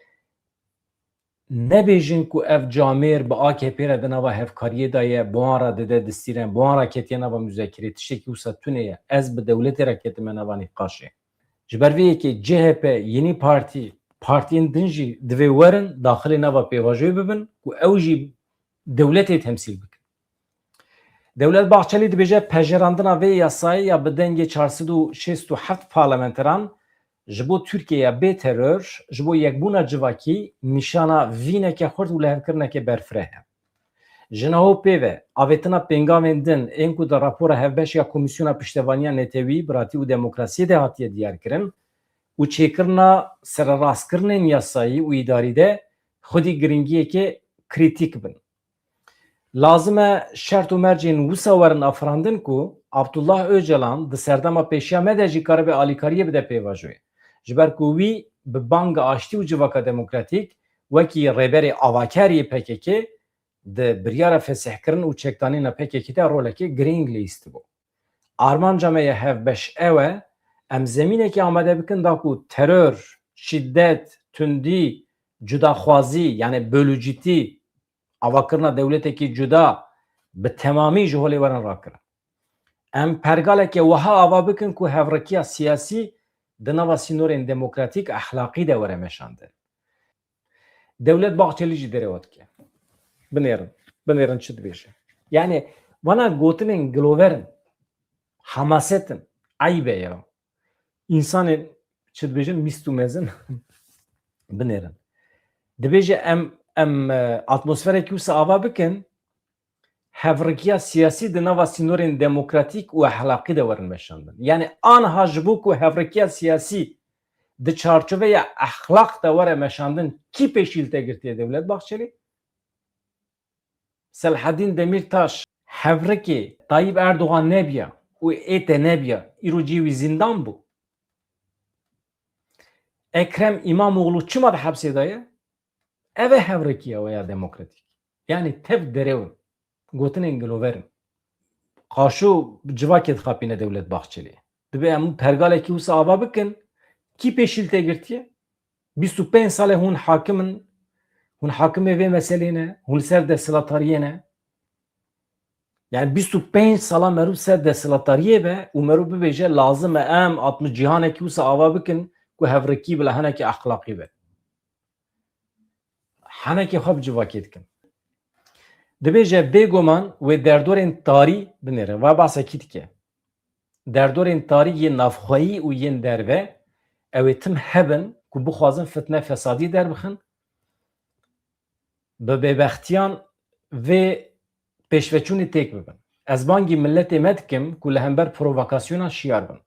nebêjin ku ev camêr bi A K P re di nava hevkariyê de ye, bi wan re dide distîrên, bi wan re ketiye nava muzakirê, tiştekî wisa tune ye. Ez bi dewletê re ketime nava nîqaşê. Ji ber vê yekê C H P, Yeni Parti, partiyên din jî divê werin daxilê nava pêvajoyê bibin ku ew jî dewletê temsîl bikin. Dewlet Bahçelî dibêje, pejirandina vê yasayê ya bi dengê çar sed û şêst û heft parlamenteran ji bo Tirkiyeya bê teror, ji bo yekbûna civakî nîşana vîneke xurt û lihevkirineke berfireh e. Ji niha û pê ve, avêtina pêngavên din ên ku di rapora hevbeş ya Komîsyona Piştevaniya Netewî, Biratî û Demokrasiyê de hatiye diyarkirin û çêkirina sererastkirinên yasayî û îdarî de xwedî giringiyeke krîtîk bin. Lazim e şert û mercên wisa werin afirandin ku Abdullah Ocalan di serdema pêşiya me de jî karibe alîkariyê bide pêvajoyê. Ji ber ku wî bi banga aştî û civaka demokratîk wekî rêberê avaker yê P K K di biryara fesihkirin û çekdanîna P K K de rolekê girîng lihîstibû. Armanca me ya hevbeş ew e, em zemînekê amade bikin da ku teror, şîdet, tundî, cudaxwazî, yani bölücîtî, avakirina dewletekî cuda bi temamî ji holê werin rakirin. Em pergaleke wiha ava bikin ku hevrikiya siyasî di nava sînorên demokratîk, exlaqî de were meşandin. Dewlet Bahçelî jî derewa dike. Binêrin. Binêrin çi dibêje. Yani vana gotinên gilover in. Hemaset in. Eyb e ya. Însanên çi dibêjin, mîst û mezin binêrin. Dibêje em, em, e, atmosferekî wisa ava bikin, hevrikiya siyasî di nava sînorên demokratîk û exlaqî de werin meşandin. Yani anha ji bo ku hevrikiya siyasî di çarçoveya exlaq de were meşandin, kî pêşî li te girtiye Dewlet Bahçelî? Selahedîn Demîrtaş hevrikê Tayyip Erdogan nebiya û ê te nebiya, îro cihê wî zîndan bû. Ekrem Îmamoğlu çima di hepsê de ye? Ev e hevrikiya we ya demokratîk. Yani tev derew in. Gotinên gilover in. Qaşo civakê dixapîne Dewlet Bahçelî. Dibe em pergalekî wisa ava bikin. Kî pêşî li te girtiye? Bîst û pênc sal e hûn hakim in. Hûn hakimê vê meselê ne. Hûn li ser desthilatdariyê ne. Yani bîst û pênc sala meriv ser desthilatdariyê be û meriv bibêje lazim e em atmosferekî wisa ava bikin ku hevrikî bila hinekî exlaqî be. Henekê xwe bi civakê dikin. Dibêje bêguman wê derdorên tarî binêrin. Va behsekî dike. Derdorên tarî yên navxweyî û yên derve, ew ê tim hebin ku bixwazin fitne fesadî derbixin, bi bêbextiyan vê pêşveçûnê têk bibin. Ez bangî miletê me dikim ku li hember provokasyonan şiyar bin.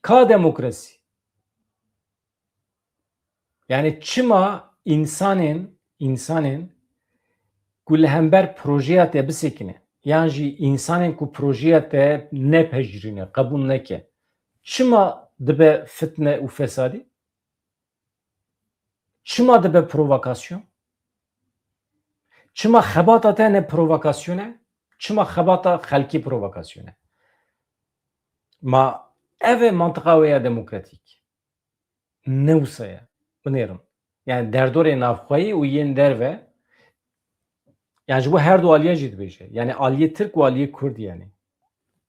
Ka demokrasî? Yani çima insanên, insanên ku li hember projeya te bisekine, yan jî insanên ku projeya te nepejirîne, qebûl neke, çima dibe fitne û fesadî? Çima dibe provokasyon? Çima xebata te ne provokasyon e? Çima xebata xelkî provokasyon e? Ma ev e mantiqa wê ya demokratîk? Ne wisa ye. Binêrin. Yani derdorê navxweyî û yên derve, yani ji bo her du aliye jî dibêje. Yani aliyê Tirk û aliyê Kurd yani.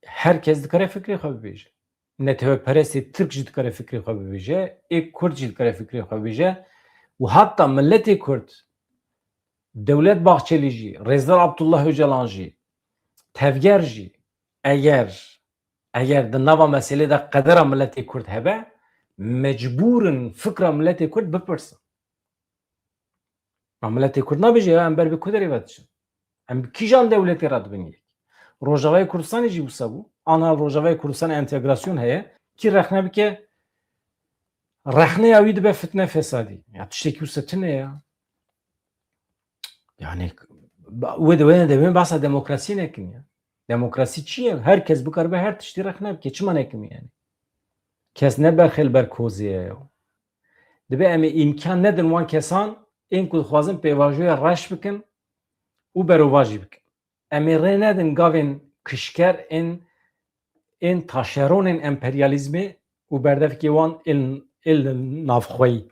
Her kes dikare fikrê xwe bibêje. Netewperestê Tirk jî dikare fikrê xwe bibêje, ê Kurd jî dikare fikrê xwe bibêje û hatta miletê Kurd, Dewlet Bahçelî jî, Rêzdar Abdullah Ocalan jî, tevger jî, eger, eger di nava meselê de qedera miletê Kurd hebe, mecbûr in fikra miletê Kurd bipirsin. Ma miletê Kurd nabêje ya em ber bi ku derê ve diçin? Em bi kîjan dewletê re dibin yek? Rojavayê Kurdistanê jî wisa bû. Ana Rojavayê Kurdistanê entegrasyon heye. Kî rexne bike, rexneya wî dibe fitne fesadî. Ya tiştekî wisa tune ya. Yani wê de wê de wê behsa demokrasî nekin ya. Demokrasî çi ye? Her kes bikaribe her tiştî rexne bike. Çima nekim yani? Kes ne berxê li ber kozê ye ya. Dibe em ê îmkan nedin wan kesan ên ku dixwazin pêvajoya reş bikin û berovajî bikin. Em ê rê nedin gavên kişker ên, ên taşeronên emperyalîzmê û berdevkê wan ên, ên navxweyî.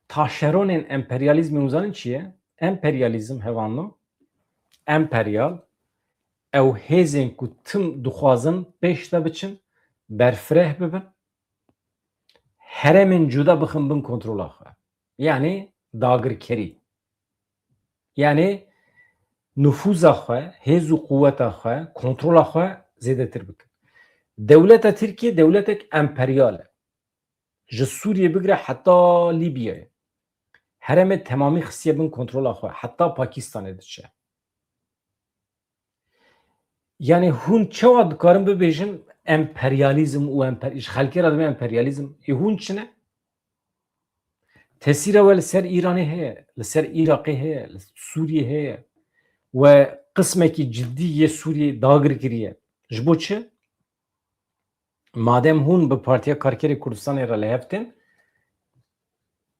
Taşeronên emperyalîzmê hûn zanin çi ye? Emperyalîzm hevalno, emperyal, ew hêzên ku tim dixwazin pêş de biçin, berfireh bibin, herêmên cuda bixin bin kontrola xwe. Yani dagirkerî. Yani nufûza xwe, hêz û quweta xwe, kontrola xwe zêdetir bikin. Dewleta Tirkiyê dewletek emperyal e. Ji Sûriyê bigire heta Lîbyayê. Herêmê temamî xistiye bin kontrola xwe, heta Pakistanê diçe. Yani hûn çawa dikarin bibêjin emperyalîzm û emper-, ji xelkê re dibe emperyalîzm? Ê hûn çi ne? Tesîra we li ser Îranê heye, li ser Iraqê heye, li Sûriyê heye. We qismekî cidî yê Sûriyê dagir kiriye. Ji bo çi? Madem hûn bi Partiya Karkerê Kurdistanê re li hev tên,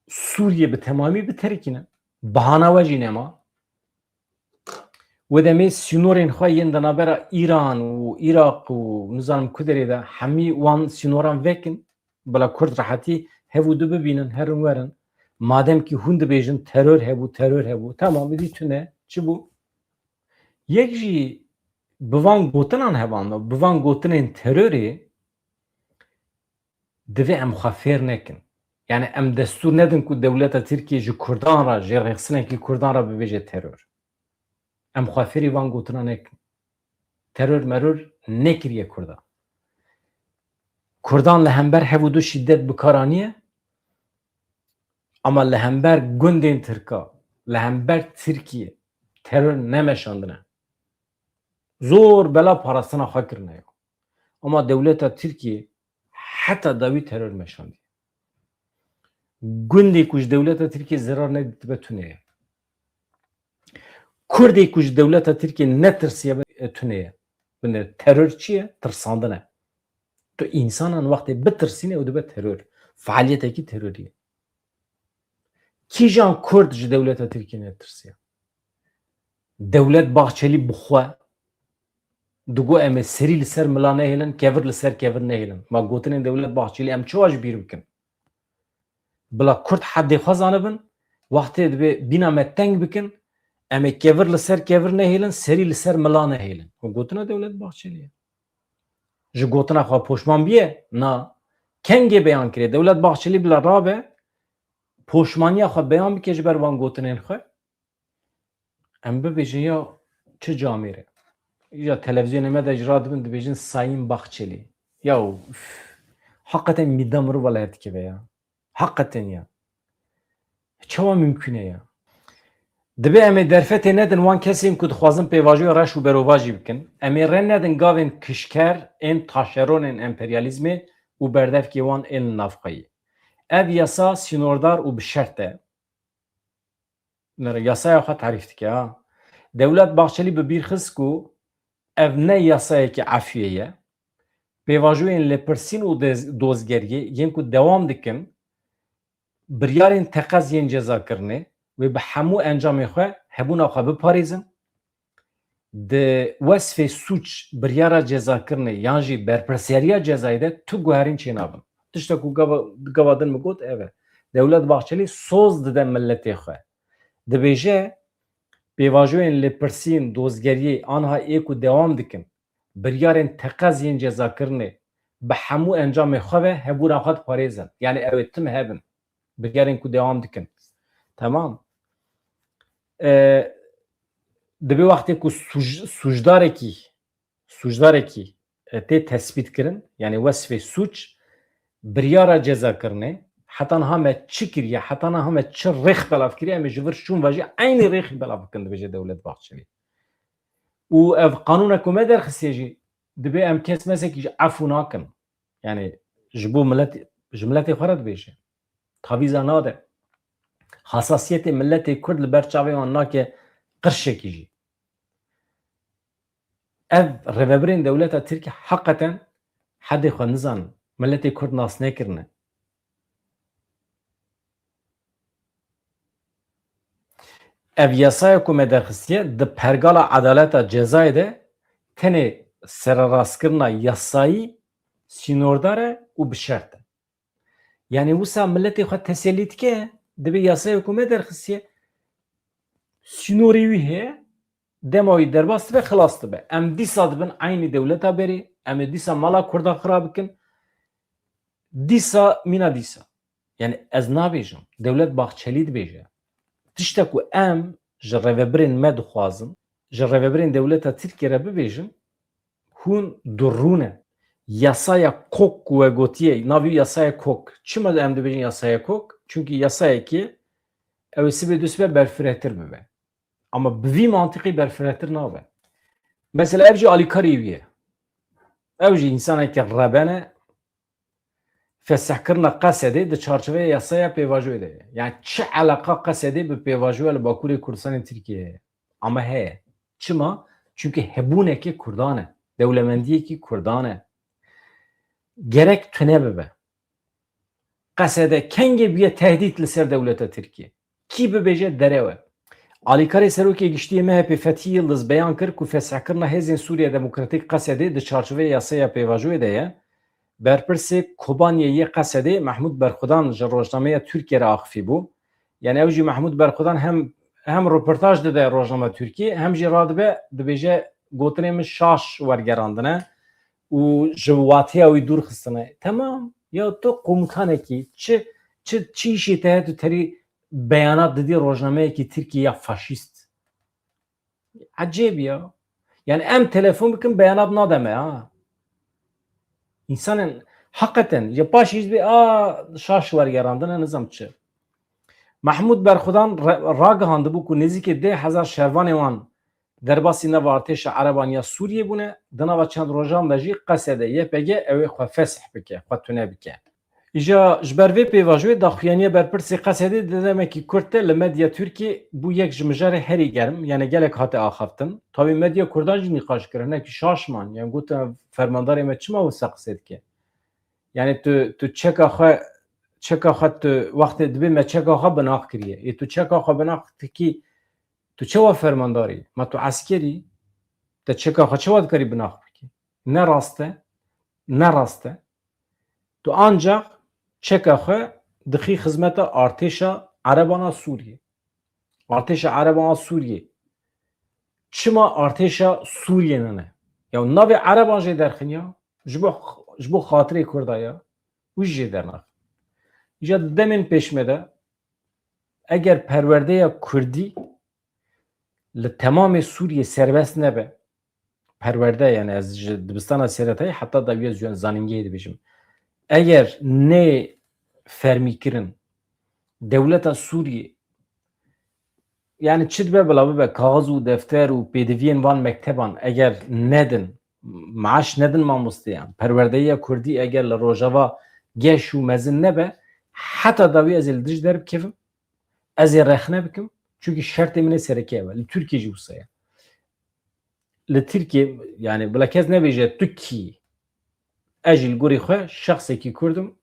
Sûriyê bi temamî biterikînin. Bahana we jî nema. Wê demê sînorên xwe yên di navbera Îran û Iraq û nizanim ku derê de hemî wan sînoran vekin. Bila Kurd rehetî hev û du bibînin, herin werin. Madem kî hûn dibêjin teror hebû, teror hebû. Tamam, êdî tune. Çi bû? Yek jî bi van gotinan hevalno, bi van gotinên terorê divê em xwe fêr nekin. Yani em destûr nedin ku dewleta Tirkiyê ji Kurdan re, jê rêxistinekî Kurdan re bibêje teror. Em xwe fêrî van gotina nekin. Teror meror nekiriye Kurda. Kurdan li hember hev û du şîdet bi kar aniye, ama li hember gundên Tirka, li hember Tirkiyê teror nemeşandine. Zor bela parastina xwe kirine ya. Ama dewleta Tirkiyê heta dawî teror meşandiye. Gundê ku ji dewleta Tirkiyê zerar nedîtibe tune ye. Kurdê ku ji dewleta Tirkiyê netirsiye be, e, tune ye. Binêr teror çi ye? Tirsandin e. Tu însanan wextê bitirsîne, ew dibe teror. Fealiyetekî terorî ye. Kîjan Kurd ji dewleta Tirkiyê netirsiye? Dewlet Bahçelî bi xwe digot em ê serî li ser mila nehêlin, kevir li ser kevir nehêlin. Ma gotinên Dewlet Bahçelî em çawa ji bîr bikin? Bila Kurd heddê xwe zanibin, wextê dibê bîna me teng bikin, em ê kevir li ser kevir nehêlin, serî li ser mila nehêlin. Ew gotina Dewlet Bahçelî ye. Ji gotina xwe poşman biye? Na. Kengê beyan kiriye? Dewlet Bahçelî bila rabe, poşmaniya xwe beyan bike ji ber van gotinên xwe. Em bibêjin ya çi camêr e. Ya televîzyonê me de ji radibin dibêjin Sayın Bahçeli. Ya, üf, heqeten mîda mirova li hev dikeve ya. Heqeten ya. Çawa mimkun e ya? Dibe em ê derfetê nedin wan kesên ku dixwazin pêvajoyê reş û berovajî bikin. Em ê rê nedin gavên kişker ên taşeronên emperyalîzmê û berdevkê wan ên li navxweyî. Ev yasa sînordar û bi şert e. Nere, yasaya xwe tarîf dike, ha. Dewlet Bahçelî bi bîr xist ku ev ne yasayekî efûyê ye. Pêvajoyên lêpirsîn û dez-, dozgeriyê yên ku dewam dikin, biryarên teqez yên cezakirinê wê bi hemû encamê xwe hebûna xwe biparêzin. Di wesfê sûc, biryara cezakirinê yan jî berpirsiyariya cezayê de tu guherîn çênabin. Tiştek ku gava, gava din min got ev e. Dewlet Bahçelî soz dide miletê xwe. Dibêje, pêvajoyên lêpirsîn, dozgeriyê, anha ê ku dewam dikin, biryarên teqez yên cezakirinê bi hemû encamê xwe ve hebûna xwe diparêzin. Yani ew ê tim hebin. Biryarên ku dewam dikin. Temam. E, dibe wextê ku suc-, sucdarekî, sucdarekî, e, tê tespît kirin, yani wesfê suç, biryara cezakirinê, heta niha me çi kiriye, heta niha me çi rêx belav kiriye, em ê ji vir şûn ve jî eynî rêxî belav bikin, dibêje Dewlet Bahçelî. Û ev qanûna ku me derxistiye jî, dibê em kes mesekî ji efû nakin. Yani ji bo milet, ji miletê xwe re dibêje. Tavîza nade. Hasasiyetê miletê Kurd li ber çavê wan nake qirşekî jî. Ev rêvebirên dewleta Tirkî heqeten hedê xwe nizanin. Miletê Kurd nas nekirine. Ev yasaya ku me derxistiye di pergala edaleta cezayê de tenê sererastkirina yasayî sînordar e û bi şert e. Yani wisa miletê xwe tesellî dike, dibê yasaya ku me derxistiye sînorê wî heye, dema wî derbas dibe, xilas dibe. Em dîsa dibin eynî dewleta berê, em ê dîsa mala Kurda xira bikin. Dîsa, mîna dîsa. Yani ez nabêjim. Dewlet Bahçelî dibêje. Tiştek ku em ji rêvebirên me dixwazin, ji rêvebirên dewleta Tirkiye re bibêjin, hûn durû ne. Yasaya kok ku we gotiye, navî yasaya kok. Çima em dibêjin yasaya kok? Çünkü yasayekê ew ê sibê du sibe berfirehtir bibe. Ama bi vî mantiqî berfirehtir nabe. Mesela ev jî alîkarê wî ye. Ew jî însaneke reben e, fesihkirina Qesedê di çarçoveyê yasaya pêvajoyê de ye. Yani çi eleqa Qesedê bi pêvajoya li Bakurê Kurdistanê Tirkiyeyê heye? Ama heye. Çima? Çünkü hebûnekê Kurdan e. Dewlemendiyekî Kurdan e. Gerek tune bibe. Qesede kengê bûye tehdît li ser dewleta Tirkiyê. Kî bibêje derew e. Alîkarê Serokê Giştî yê M H P Fethî Yildiz beyan kir ku fesihkirina Hêzên Sûriya Demokratîk Qesedê di çarçoveyê yasaya pêvajoyê de ye. Berpirsê Kobaniyê yê Qesedê Mehmûd Berxudan ji rojnameya Tirkiyê re axifî bû. Yani ew jî Mehmûd Berxudan hem, hem roportaj dide rojnama Tirkiyê, hem jî radibe dibêje gotinê min şaş wergerandine û ji wateya wî dûr xistine. Temam. Ya tu komutanekî, çi, çi, çi îşê te heye tu terî beyanat didî rojnameyekî Tirkiyê ya faşîst? Ecêb ya. Yani em telefon bikin beyanat nade me ha. Însanên heqeten ya paşî jî dibê, a, şaş wergerandine, nizam çi. Mehmûd Berxudan re-, ragihandibû ku nêzîkî deh hezar şervanê wan derbasî nava artêşa Ereban ya Sûriyê bûne, di nava çend rojan de jî Qesede, Y P G ew ê xwe fesih bike, xwe tune bike. Îja ji ber vê pêvajoyê daxuyaniya berpirsê Qesedê di demekî kurt de li medya Tirkiyê bû yek ji mijarê herî germ, yani gelek hate axaftin. Tawî medya Kurdan jî nîqaş kir, hinekî şaş man, yani gotin, fermandarê me çima wisa qise dike? Yani tu, tu çeka xwe, çeka xwe tu wextê dibê me çeka xwe bi nax kiriye. Ê tu çeka xwe bi nax dikî, tu çawa fermandarî? Ma tu eskerî? Te çeka xwe çawa dikarî bi nax bikî? Ne rast e. Ne rast e. Tu ancaq çeka xwe dixî xizmeta artêşa Erebana Sûriyê. Artêşa Erebana Sûriyê. Çima artêşa Sûriyê nene? Ya navê Ereban jê derxin ya. Ji bo, ji bo xatirê Kurda ya. Wî jê dernaxin. Îja di demên pêşme de eger perwerdeya Kurdî li temamê Sûriyê serbest nebe, perwerde, yani ez ji dibistana Seretayê heta dawiya ziyan-, zanîngehê dibêjim. Eger nê fermîkirin dewleta Sûriyê yani çi dibe bila bibe, kaxez û defter û pêdiviyên van mekteban eger nedin, maaş nedin mamosteyan, perwerdeyiya kurdî eger li Rojava geş û mezin nebe, heta dawî ez ê li dij derbikevim, ez ê rexne bikim, çunkî şertê min ê sereke ev e. Li Tirkiyê jî wisa ye. Li Tirkiyê, yani bila kes nebêje tu kî, ez jî li gorî xwe şexsekî kurd im.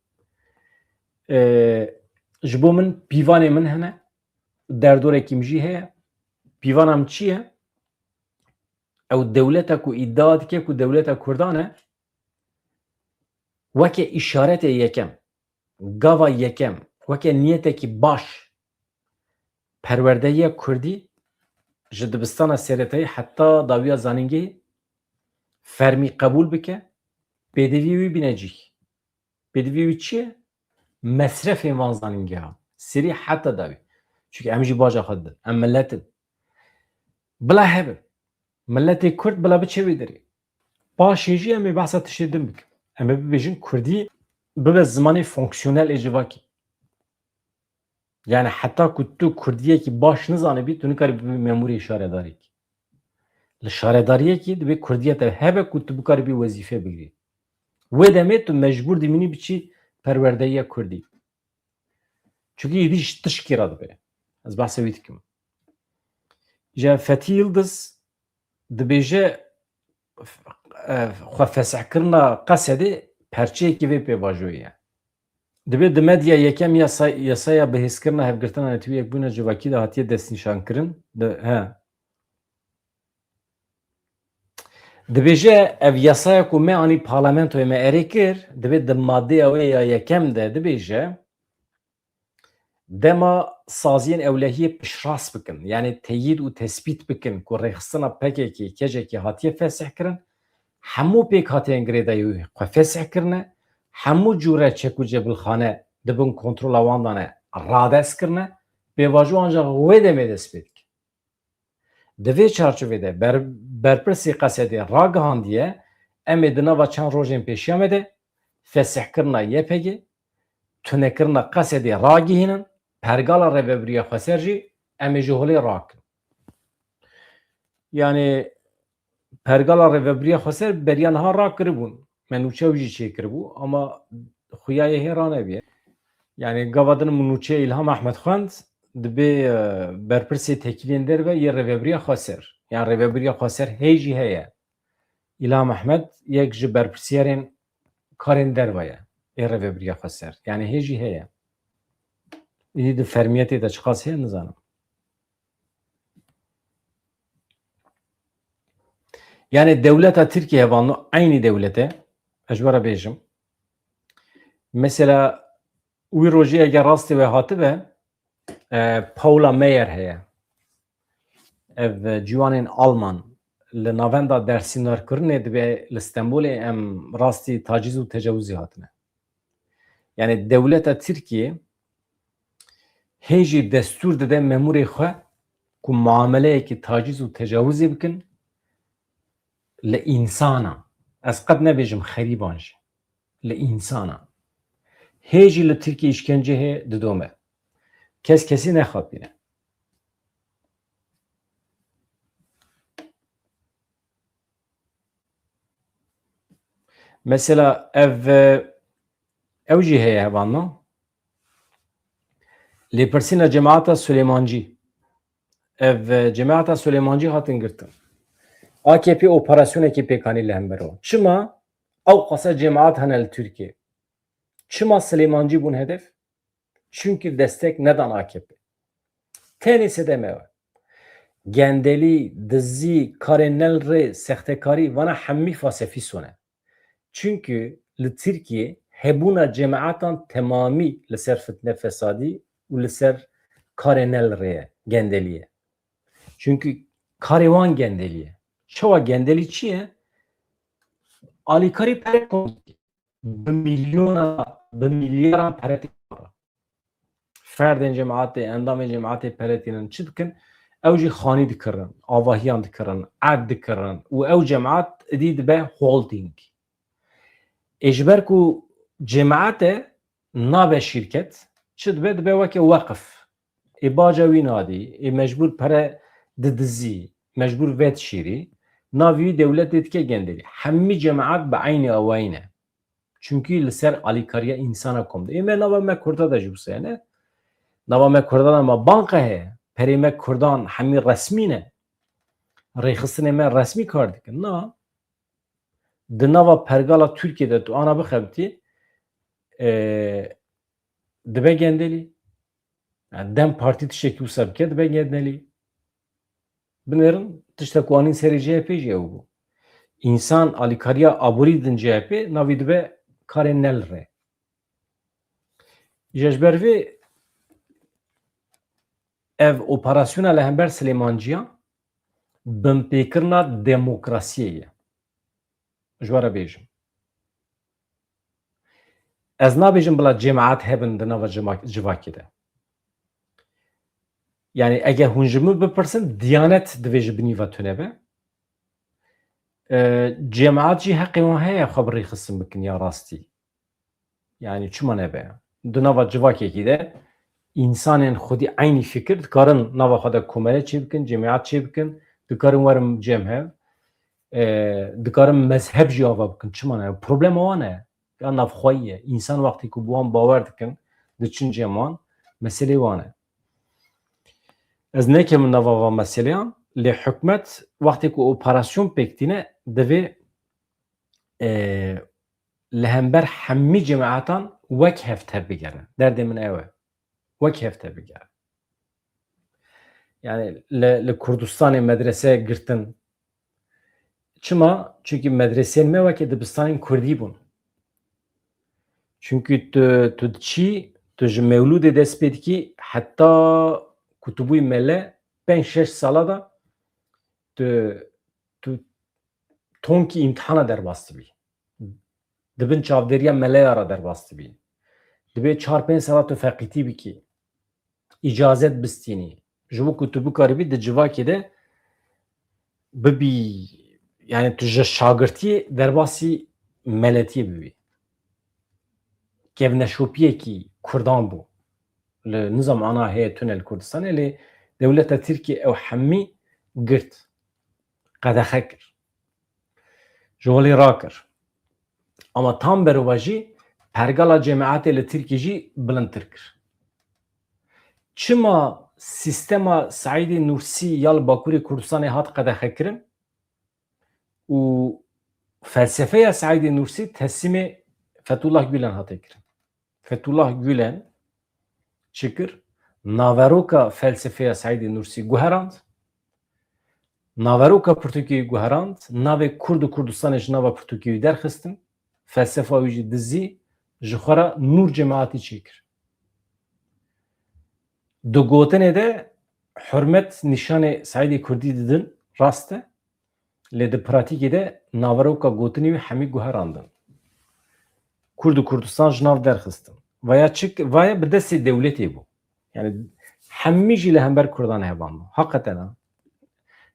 Ee, ji bo min pîvanê min hene, derdorekî min jî heye. Pîvana min çi ye? Ew dewleta ku îdia dike ku dewleta kurdan e, weke îşaretê yekem, gava yekem, weke niyetekî baş, perwerdeyiya kurdî ji dibistana serêtayî heta dawiya zanîngehê fermî qebûl bike, pêdivî wî bîne cî. Pêdivî wî çi ye? Mesrefên van zanîngeha. Serî heta dawî. Çunke em jî baja xwe didin. Em millet in. Bila hebe. Miletê kurd bila biçe wê derê. Paşê jî em ê behsa tiştê din bikin. Em ê bibêjin kurdî bibe zimanê fonksiyonel ê civakê. Yani heta ku tu kurdiyekî baş nizanibî, tu nikarî bibî memûrê şaredarekî. Li şaredariyekî dibê kurdiya te hebe ku tu bikaribî wezîfe bigirî. Wê demê tu mecbûr dimînî biçî perwerdeyiya kurdî. Çunkî êdî ji tişkî re dibe. Ez behsa wî dikim. Ji Fethî Yildiz dibêje, e, xwe fesihkirina Qesedê perçeyekî vê pêvajoyê ye. Dibê di medya yekem yasa-, yasaya bihêzkirina hevgirtina netewî yekbûna civakî de hatiye destnîşankirin. Di, he. Dibêje ev yasaya ku me anî parlamentoyê me erê kir, dibê di maddeya wê ya yekem de dibêje, dema saziyên ewlehiyê piştrast bikin, yani teyîd û tespît bikin ku rêxistina P K K kecekî hatiye fesih kirin, hemû pêkhateyên girêdayî wî xwe fesih kirine, hemû cûre çek û cebilxane di bin kontrola wan de ne, radest kirine, pêvajo ancax wê demê dest pê dike. Di vê çarçovê de ber-, berpirsê Qesedê ragihandiye, em ê di nava çend rojên pêşiya me de fesihkirina Y P G, tunekirina Qesedê ragihînin, pergala Rêvebiriya Xweser jî em ê ji holê rakin. Yani pergala Rêvebiriya Xweser beriya niha rakiribûn. Me nûçe wî jî çêkiribû, ama xuya yê hê ranebiye. Yani gava din min nûçeya Îlham Ehmed xwend, dibê, e, berpirsê tekîliyên derve yê Rêvebiriya Xweser. Yani Rêvebiriya Xweser hê jî heye. Îlham Ehmed yek ji berpirsiyarên karên derve ye ê Rêvebiriya Xweser. Yani hê jî heye. Îdî di fermiyetê de çiqas heye nizanim. Yani dewleta Tirkiye hevalno eynî dewlete, ez ji we re bêjim. Mesela wî rojê eger rastê we hatibe, e, Paula Meyer heye. Ev, e, ciwanên Alman li navenda dersînorkirinê dibe li Stenbolê em rastî taciz û tecawizê hatine. Yani dewleta Tirkiye hê jî destûr dide memûrê xwe ku muameleyekî taciz û tecawizê bikin li însana. Ez qet nebêjim xerîban jî. Li însana. Hê jî li Tirkiye îşkence hê didome. Kes kesî nexapîne. Mesela ev, e, ew jî heye hevalno. Lêpirsîna cemaeta Sulêmancî. Ev, e, cemaeta Sulêmancî hatin girtin. A K P operasyonekî pêk anî li hember wan. Çima ew qasa cemaat hene li Tirkiye? Çima Silêmancî bûn hedef? Çunkî destek nedan A K P. Tenê sedeme we. Gendelî, dizî, karên ne li rê, sextekarî, vana hemî fasefîso ne. Çunkî li Tirkiye hebûna cemaetan temamî li ser fitne fesadî û li ser karê ne li rê ye, gendelî ye. Çunkî karê wan gendelî ye. Çawa gendelî çi ye? Alîkarî pere komî. Bi milyona, bi milyaran pere tê. Ferdên cemaetê, endamên cemaetê pere tînin çi dikin? Ew jî xanî dikirin, avahiyan dikirin, erd dikirin û ew cemaet idî dibe holding. Ê ji ber ku cemaet e, nabe şîrket, çi dibe? Dibe weke weqif. Ê baca wî nadî, ê mecbûr pere didizî, mecbûr vedişîrî, navî wî dewletê dike gendelî. Hemî cemaat bi eynî awayî ne. Çunkî li ser alîkariya însana kom de. Ê me nava me Kurda de jî wisa ne. Nava me Kurda de ma banka heye. Perê me Kurdan hemî resmî ne. Rêxistinê me resmî kar dikin. Na. Di nava pergala Tirkiyê de tu ana bixebitî, e, dibe gendelî. Yani DEM Partî tiştekî wisa bike, dibe gendelî. Binêrin, tiştek ku anîn serê C H P jî ew bû. Însan alîkariya aborî didin C H P, navî dibe karê ne li rê. Ji ber vê ev operasyona li hember Silêmanciya binpêkirina demokrasiyê ye. Ji we re bêjim. Ez nabêjim bila cemaat hebin di nava cima-, civakê de. Yani eger hûn ji min bipirsin, Diyanet divê ji binî ve tune be. E, cemaat jî heqê wan heye xwe bi rêxistin bikin ya rastî. Yani çima nebe? Di nava civakekî de însanên xwedî eynî fikir dikarin nava xwe de komele çêbikin, cemaat çêbikin, dikarin werin cem hev, e, dikarin mezheb jî ava bikin. Çima ne? Problema wan e. Ya navxweyî ye. Însan wextê ku bi wan bawer dikin, diçin cem wan, meselê wan e. Ez nekevim nava van meseleyan, lê hikûmet wextê ku operasyon pêk tîne, divê, e, li hember hemî cemaetan wek hev tevbigere. Derdê min ew e. Wek hev tevbigere. Yani li, li Kurdistanê medrese girtin. Çima? Çunkî medreseyên me weke dibistanên kurdî bûn. Çunkî tu, tu diçî, tu ji mewlûdê dest pê dikî, heta ku tu bûyî mele, pênc şeş sala da tu, tu tonkî îmtihana derbas dibî. Di bin çavdêriya meleya re derbas dibî. Dibê çar pênc sala tu feqîtî bikî. Îcazet bistînî. Ji bo ku tu bikaribî di civakê de bibî, yani tu ji şagirtiyê derbasî meletiyê bibî. Kevneşopiyekî kurdan bû. Li nizam ana heye tune li Kurdistanê, lê dewleta Tirkiyê ew hemî girt, qedexe kir. Ji holê rakir. Ama tam berova jî pergala cemaetê li Tirkiyê jî bilindtir kir. Çima sîstema Seîdê Nûrsî ya li Bakurê Kurdistanê hat qedexekirin û felsefeya Seîdê Nûrsî teslîmê Fethullah Gulen hate kirin? Fethullah Gulen çi kir? Naveroka felsefeya Seîdê Nûrsî guherand. Naveroka pirtûkê wî guherand. Navê Kurd û Kurdistanê ji nava pirtûkê wî derxistin. Felsefa wî jî dizî, ji xwe re nûr cemaatî çêkir. Di gotinê de hurmet nîşanê Seîdê Kurdî didin, rast e. Lê di pratîkê de naveroka gotinê wî hemî guherandin. Kurd û Kurdistan ji nav derxistin. Vaya çik, vaya bi destê dewletê bû. Yani hemî jî li hember Kurdan hevandin. Heqeten ha.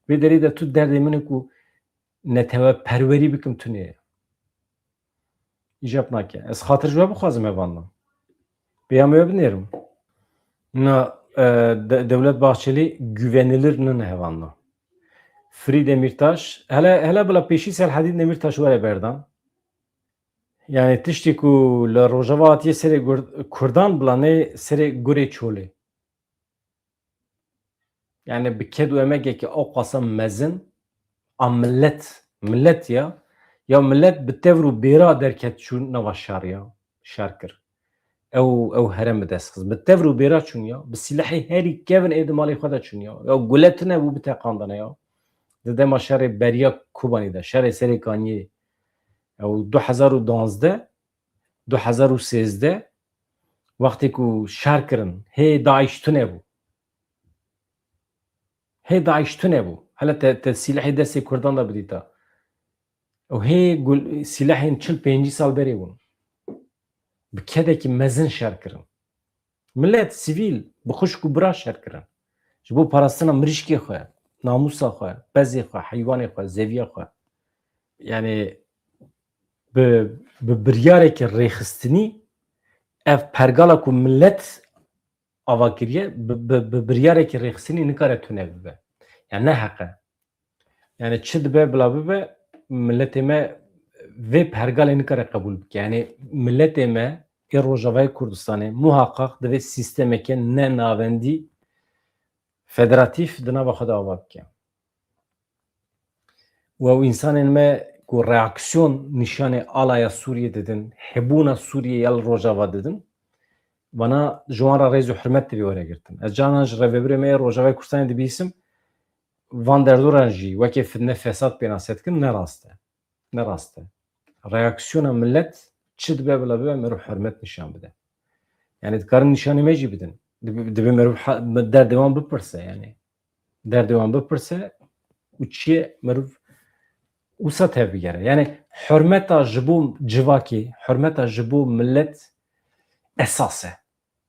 Vê derê de tu derdê min e ku neteweperwerî bikim tune ye. Îcab nake. Ez xatir ji we bixwazim hevandin. Pêya me we binêrim. Na, e, de-, Dewlet Bahçelî güvenilir nine hevandin. Frî Demîrtaş, hele, hele bila pêşî Selhedîn Demîrtaş were berdan. Yani tiştî ku li Rojava hatiye serê gur-, Kurdan bila nê serê gurê çolê. Yani bi ked û emegekî ewqasa mezin a millet, millet ya, ya millet bi tevr û bêra derket çû nava şer ya, şer kir. Ew, ew herem bi dest xist. Bi tevr û bêra çûn ya, bi sîlehê herî kevin ê di malê xwe de çûn ya. Ya gule tune bû biteqandine ya. Di dema şerê beriya Kobanî de, şerê Serêkaniyê, ew du hezar û duwazdeh, du hezar û sêzdeh, wextê ku şer kirin, hê DAIŞ tune bû. Hê DAIŞ tune bû. Hele te, te sîlehê destê Kurdan de bidîta. Û hê gul-, sîlehên çil pêncî sal berê bûn. Bi kedekî mezin şer kirin. Millet, sivîl, bi xwişk û bira şer kirin. Ji bo parastina mirîşkê xwe, namûsa xwe, pezê xwe, heywanê xwe, zeviya xwe. Yani bi, bi biryareke rêxistinî ev pergala ku millet ava kiriye, bi, bi, bi biryarekî rêxistinî nikare tune bibe. Yani ne heqe. Yani çi dibe bila bibe, milletê me vê pergalê nikare qebûl bike. Yani milletê me ê Rojavayê Kurdistanê muhaqqaq divê sîstemeke ne navendî federatîf di nava xwe de ava bike. Û ew însanên me ku reaksiyon nîşanê alaya Sûriyê didin, hebûna Sûriyê ya li Rojava didin, vana ji wan re rêz û hurmet divê were girtin. Ez canan ji rêvebirê me yê Rojavayê Kurdistanê dibîsim, van derdoran jî wekê fitne fesad pênase dikin, ne rast e. Ne rast e. Reaksiyona millet çi dibe bila bibe, meriv hurmet nîşan bide. Yani dikarin nîşanê me jî bidin. Dibe, dibe meriv ha-, derdê wan bipirse yani. Derdê wan bipirse û çi ye meriv wisa tevbigere. Yani hurmeta ji bo civakê, hurmeta ji bo millet esas e.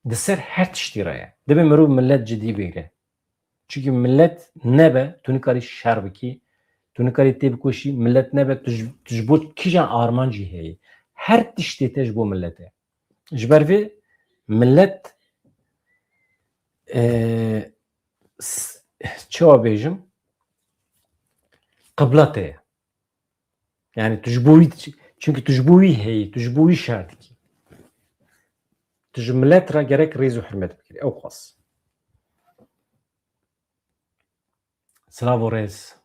Di ser her tiştî re ye. Dibe meriv millet cidî bigire. Çimkî millet nebe, tu nikarî şer bikî, tu nikarî têbikoşî, millet nebe, tu ji, tu ji bo kîjan armancî heyî. Her tiştê te ji bo millet e. Ji ber vê millet, e, s-, çawa bêjim, qibla te ye. Yani tu ji bo wî, çimkî tu ji bo wî heyî, tu ji bo wî şer dikî. Tu ji milet re gerek rêz û hurmet bikirî. Ew qas. Silav û rêz.